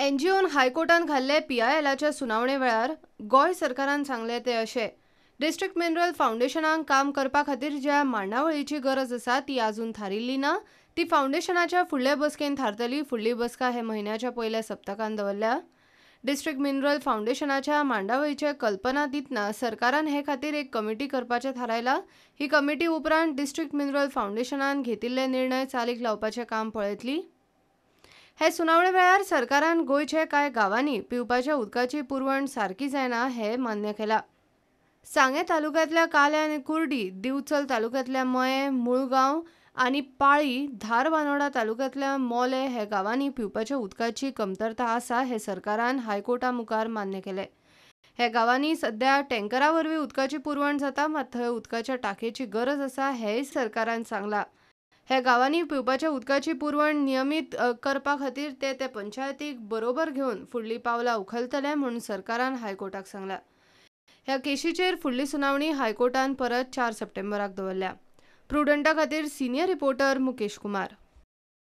एनजीओन हायकोर्टान घाल्ले पीआयएलाच्या सुनावणे वेळार गोंय सरकारान सांगले ते अशें, डिस्ट्रिक्ट मिनरल फावंडेशनाक काम करपा खातीर ज्या मांडावळीची गरज आसा ती अजून थारिल्ली ना. ती फावंडेशनाच्या फुडले बसकेन थारतली. फुडली बसका हे म्हयन्याच्या पयल्या सप्तकान दवरल्या. डिस्ट्रिक्ट मिनरल फावंडेशनाच्या मांडावळीचे कल्पना दितना सरकारान हे खातीर एक कमिटी करपाचें थारायलां. ही कमिटी उपरांत डिस्ट्रिक्ट मिनरल फावंडेशनान घेतिल्ले निर्णय चालीक लावपाचें काम पळयतली. हे सुनावणे वेळार सरकारान गोंयच्या कांय गांवांनी पिवपाच्या उदकाची पुरवण सारकी जायना हें मान्य केलां. सांगें तालुक्यांतल्या काले आनी कुर्डी, दिवचल तालुक्यांतल्या मयें, मुळगांव आनी पाळी, धारबानोडा तालुक्यांतल्या मोले हे गांवांनी पिवपाच्या उदकाची कमतरता आसा हे सरकारान हायकोर्टा मुखार मान्य केलें. हे गांवांनी सध्या टँकरा वरवीं उदकाची पुरवण जाता, मात थंय उदकाच्या टांकयेची गरज आसा हेंय सरकारान सांगलां. हे गांवांनी पिवपाच्या उदकाची पुरवण नियमीत करपा खातीर ते ते पंचायतीक बरोबर घेवन फुडलीं पावलां उखलतले म्हूण सरकारान हायकोर्टाक सांगलां. ह्या केशीचेर फुडली सुनावणी हायकोर्टान परत 4 सप्टेंबराक दवरल्या. प्रुडंटा खातीर सिनियर रिपोर्टर मुकेश कुमार.